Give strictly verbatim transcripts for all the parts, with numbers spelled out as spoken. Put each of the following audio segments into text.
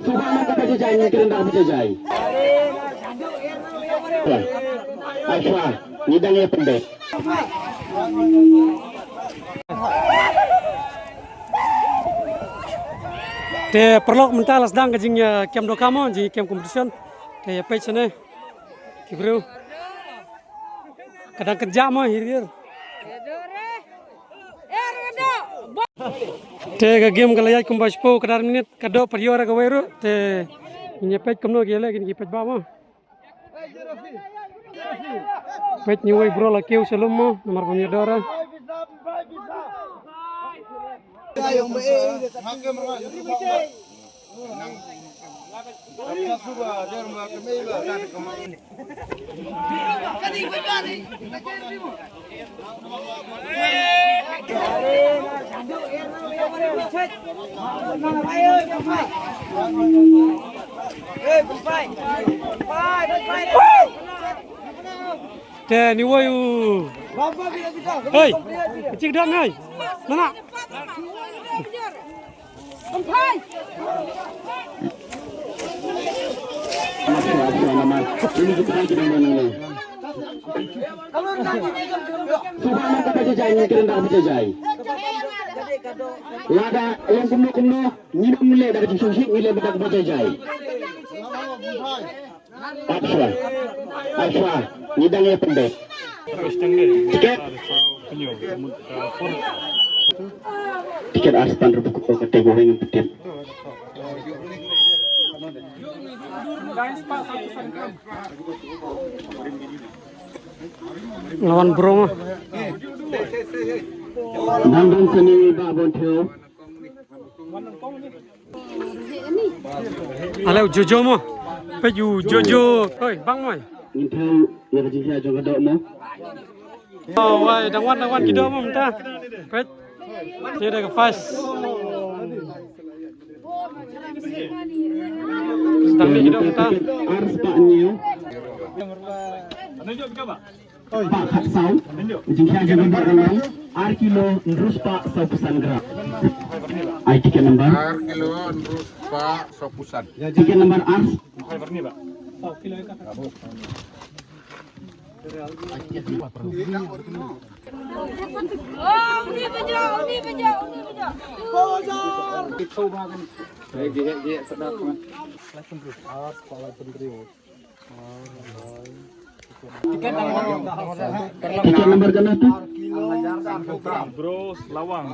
Suba ma ka ba jajai, ngi kren da ba jajai. Ashwa, ngi dang ïa pynbeit. Te paralok, mynta la sdang ka jingïakem dohkha mo, jingïakem competition. Te ïa peit shane ki briew. Ka dang kynjah mo, hir hir. Te ka game ka la ïaid kumba shiphew ka dar minit, ka doh pat ïoh re kawei ruh. Te ngin ïa peit kumno ki ïaleh, ngin ïa peit ba mo. Peit, uwei u briew la kiew sha lum mo, namar ba ym ïoh doh re. Te ni woi u. Hei, cik dang hei. Mana? Suba ma ka ba jajai, ngi kren da ba jajai. Lada long kumno kumno, ngi nym leh da ka jingsngewsih, ngi leh da ka ba jajai. Ashwa. Ashwa. Ngi dang ïa pynbeit. Tiket. Tiket ar spah hynriew phew khyndai, kata ba weng pynbeit. Lawan bro mo. Dang dang sini ba bon theo. Ale u Jojo mo. Peit u Jojo. Hoi, bang mo. Ngin thew ïa ka jingkhia jong ka doh mo. Oh, wai, dang wan, dang wan ki doh mo mynta. Peit. Ni da ka first. Dang ni ki doh mynta. Ar spah hynñiew. Spah khatsaw. Jingkhia jong ka doh ka long ar kilo hynriew spah sawphew san gram. Ai tiket number. Ar kilo hynriew spah sawphew san. Tiket number ar. Tiket number kano tu? Bro Lawang.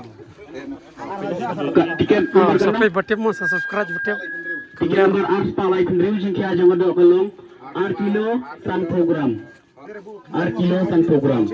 Tiket number kano? Sa peit ba tip mo, sa subscribe ba tip. Tiket number ar spah lai hynriew, jingkhia jong ka doh ka long ar kilo sanphew gram. Ar kilo sanphew gram.